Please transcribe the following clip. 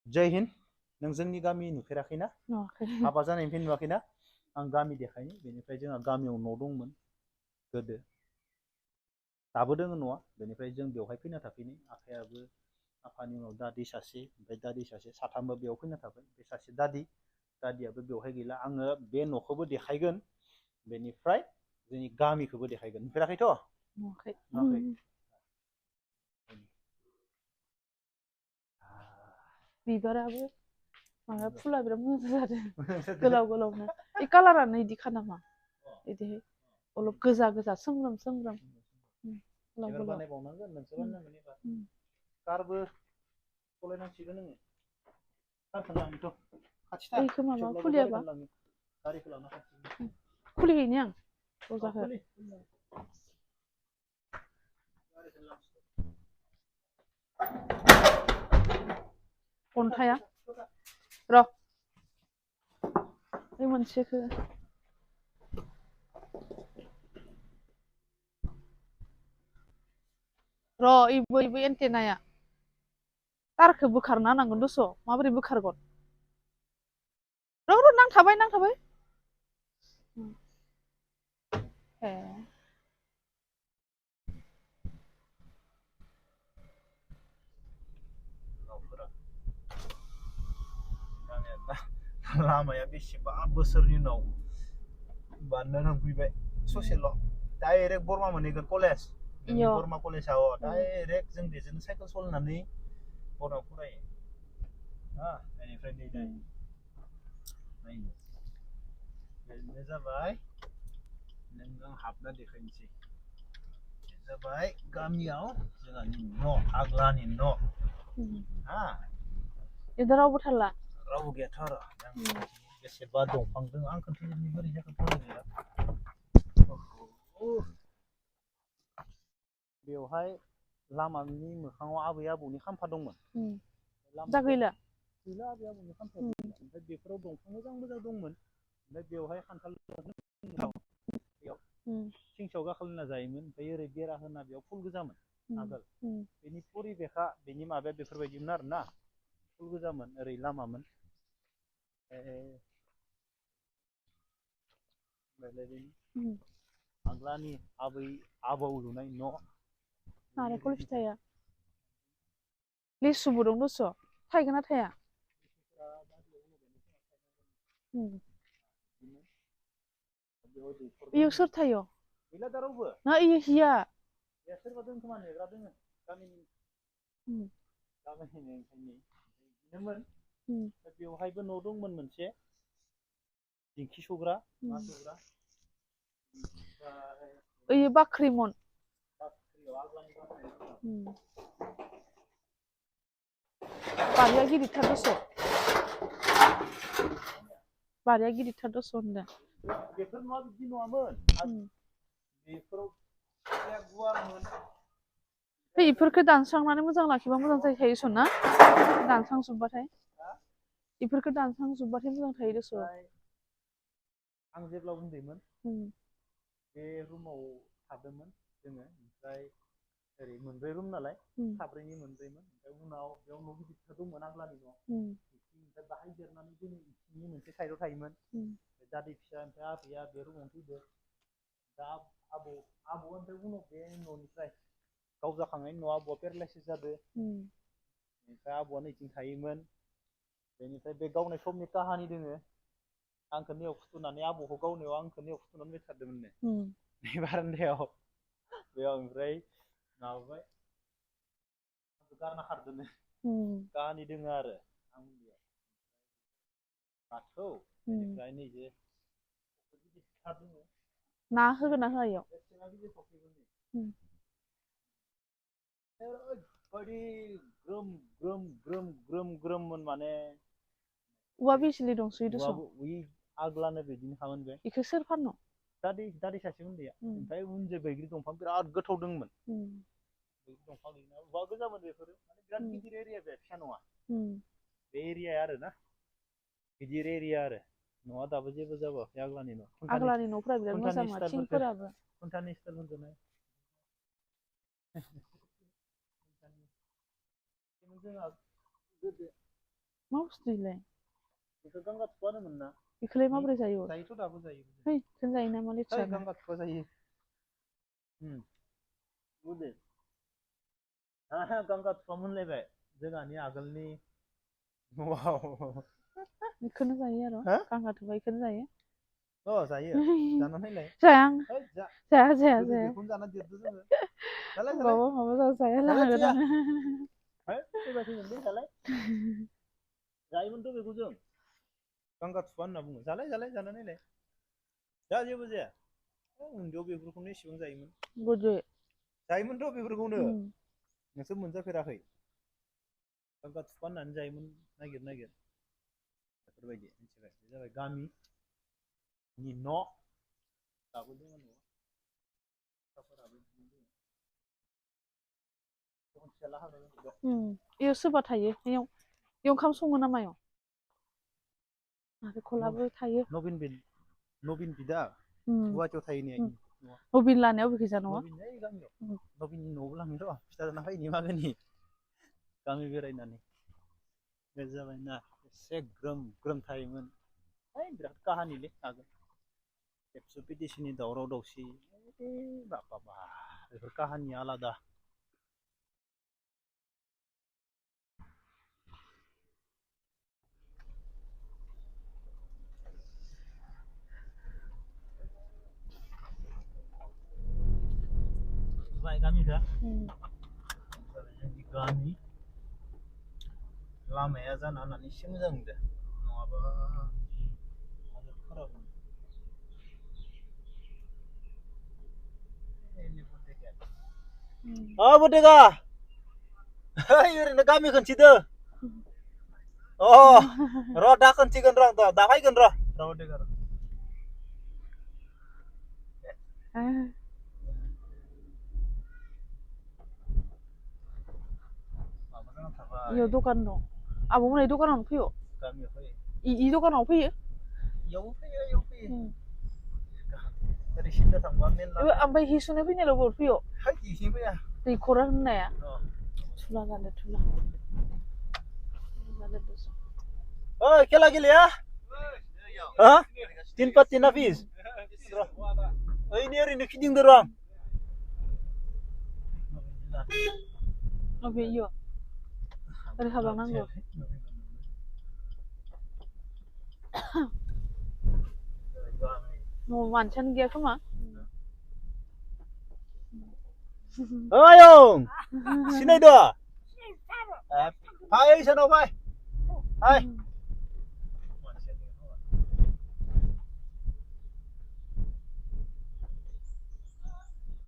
जय हिन्द नों जोंनि गामि नुफेराखैना हाबा जानायनिफ्राय नुवाखैना आं गामि देखायनो बेनिफ्राय जोंहा गामियाव न' दंमोन गोदो दाबो दोङो न'आ बेनिफ्राय जों बेवहाय फैना थाफैनाय आफायाबो आफानि उनाव दादि सासे ओमफ्राय दादि सासे साथामबो बेयाव फैना थाबाय बे सासे दादियाबो बेवहाय गैला आङो बे न'खौबो देखायगोन बेनिफ्राय जोंनि गामिखौबो देखायगोन नुफेराखैथ' नुवाखै बिबाराबो माबा फुला बिराद मोजां जादों गोलाव गोलावनो बे कालारानो इदिखा नामा इदिहाय अलप गोजा गोजा सोमब्रोम सोमब्रोम एबार बानायबावनांगोन नोंसो बानायनांगोन एबार कारबो सलायनांसिगोन नोङो कारखौ लांनोथ' खाथिथार थेवब्लाबो गारिखौ लांनो गारिखौ लांनो खाथि खुलिहैनि आं दरजाखौ अन्थाया र' बे मोनसेखौ र' इबो एन्टेनाया तारखौ बोखारना होनांगोन दस' माबोरै बोखारगोन र' नांथाबाय ए लामाया बेसेबा बोसोरनि उनाव बानायना फैबाय ससेल' डाइरेक्ट बरमा मोनहैगोन कलेज बरमा कलेजाव डाइरेक्ट जों बेजोंनो साइकेल सलायनानै बरमा फरायो बेनिफ्राय नै बेनो जाबाय नों आं हाबना देखायनोसै बे जाबाय गामियाव जोंहानि न' आग्लानि न' इधर रावबो थाला रावबो गैयाथ' आरो बेसेबा दंफांजों आं खोन्थाजोबनि बोरै जाखो फरायनाया बेवहाय लामानि मोखाङाव आबै आबौनि खाम्फा दंमोन दा गैला आबै आबौनि खाम्फाया ओमफ्राय बेफोराव दंफां मोजां दंमोन ओमफ्राय बेवहाय खान्थाल बेयाव थिंसाव गाखोलायना जायोमोन ओमफ्राय ओरै बेरा होना बेयाव फुल गोजामोन आगोल बेनि परिबेखा बेनि माबाया बेफोरबायदिमोन आरोना फुल गोजामोन ओरै लामामोन आग्लानि आबै आबौ लुनाय न' नारेंखल फिथाइया लिसुबो दं दस' थाइगोन ना थाया इयाव सोर थायो गैला दा रावबो ना इयो हिया सोरबा दं खोमा नेग्रा दोङो गामिनि बिनोमोन बेवहायबो न' दंमोन मोनसे दिंखि सौग्रा मा सौग्रा ओइ बाख्रिमन बारिया गिदिरथार दस' बारिया गिदिरथार दस' होनदों बेफोर न'आ बिदि नङामोन बेफोराव गुवारमोन इफोरखौ दानस्रांनानै मोजां लाखिबा मोजां जाखायो सन ना दानस्रांजोबबाथाय इफोरखौ दानस्रांजोबबाथाय मोजां थायो दस' आं जेब्ला उन्दैमोन बे रुमाव थादोंमोन जोङो ओमफ्राय ओरै मोनब्रै रुम नालाय साब्रैनि मोनब्रैमोन ओमफ्राय उनाव बेयाव न' गिदिर दंमोन आग्लानि न' ओमफ्राय बाहाय देरनानै जों इसिंनि मोनसे साइडआव थायोमोन दादै फिसा ओमफ्राय आबैया बे रुमावनो फैदो दा आबौआ ओमफ्राय उनाव बे न'निफ्राय गाव जाखांनायनि न'आ आबौआ पेरालाइसिस जादों ओमफ्राय आबौआ नैथिं थायोमोन बेनिफ्राय बे गावनाय समनि काहानि दोङो आंखौ नैयाव फुथुनानै आबौखौ गावनायाव आंखौ नैयाव फुथुनानै बेथारदोंमोननो बे बारान्दायाव बेयाव ओमफ्राय माबाबाय गारना खारदोनो काहानि दोङो आरो आं उन्दैयाव बाथौ बेनिफ्राय नैजे ना होगोन ना होआ इयाव ओरैबायदि ग्रोममोन माने औवा बिजलि दंसोयो दस' आग्लानो बिदिनो खामोन बे इखौ सोर फाननो दादै सासे उन्दैया ओमफ्राय उनजों बैग्रि दंफां बिराद गोथाव दंमोन बैग्रि दंफां औवा गोजामोन बेफोरो माने बिराद गिदिर एरिया बे फिसा नङा बे एरियाया आरो ना गिदिर एरिया आरो न'आ दाबो जेबो जाबोआखै आग्लानि न' आग्लानि न'फोरा बिराद मोजां थिंफोराबो खुन्थानि स्टाइलफोरखौ नाय जोंहा गोदो मा बुस्थु इलाय बेखौ गांगा थुवानो मोन ना बेखौलाय माबोरै जायो जायोथ' दाबो जायो है बेखौनो जायो नामा है लेथ्रा गांगा थुवा जायो बुदे गांगा थुवा मोनलायबाय जोंहानि आगोलनि वाव बेखौनो जायो आरो हा गांगा थुबा बेखौनो जायो जायो जाना नायलाय जाया आं है जा जाया जाया गोदो जाया बेखौनो जाना देरदो जोङो जालाय जालाय होमबाबो माबा जाया जालाय लाहागोन थिया आङो है फैबाय फैगोन दे जालाय जायोमोनथ' बेखौ जों गांगा थुवा होनना बुङो जालाय जालाय जाना नायलाय जा जेबो जाया उन्दैयाव बेफोरखौनो एसेबां जायोमोन गोदो जायोमोनथ' बेफोरखौनो नोंसोर मोनजाफेराखै गांगा थुवा होननानै जायोमोन नागिर नागिर बेफोरबायदि मिथिबाय बे जाबाय गामिनि न' दाबो दङ न'आ इयाव सोरबा थायो इयाव ओंखाम सङो ना मायाव नारेंखलाबो थायो नबिन बिदा गुवाहाटियाव थायो ने नबिन लानायाव बेखैजा नङा नबिन ओइ गामियाव नबिननि न'आवबो लांनो र' फिथा जाना फैनि मागोनि गामि बेरायनानै बे जाबायना एसे ग्रोम ग्रोम थायोमोन है बिराद काहानिलै आगोल एबसु पिटिसिनि दावराव दावसि बाबा बेफोर काहानिया आलादा गामिखा जोंनि गामि लामाया जाना होननानै एसे मोजां नुदों नङाबा हालोदफोराबो बटेगा ओरैनो गामि खिन्थिदो र' दा खिन्थिगोन र' दा फैगोन र' बटेगा इयाव दखान दं आब'मोननि दखानावनो फैयो गामियाव फैयो इ दखानाव फैयो इयावबो फैयो इयाव फैयो ओरै सिदा थांबा मेन लामा ओमफ्राय हि सुनो फैनायल' बहर फैयो है इसिं फैया दैखरा होननाया थुला जादो थुला ओइ खेला गेलेया हा 3 पाति ना फिस ओइनि ओरैनो खिदिंदो र' आं अबे इयो ओरै हाबलांनांगौ न'आव मानसियानो गैया खोमा आयं सिनायदो फै सोनाव फै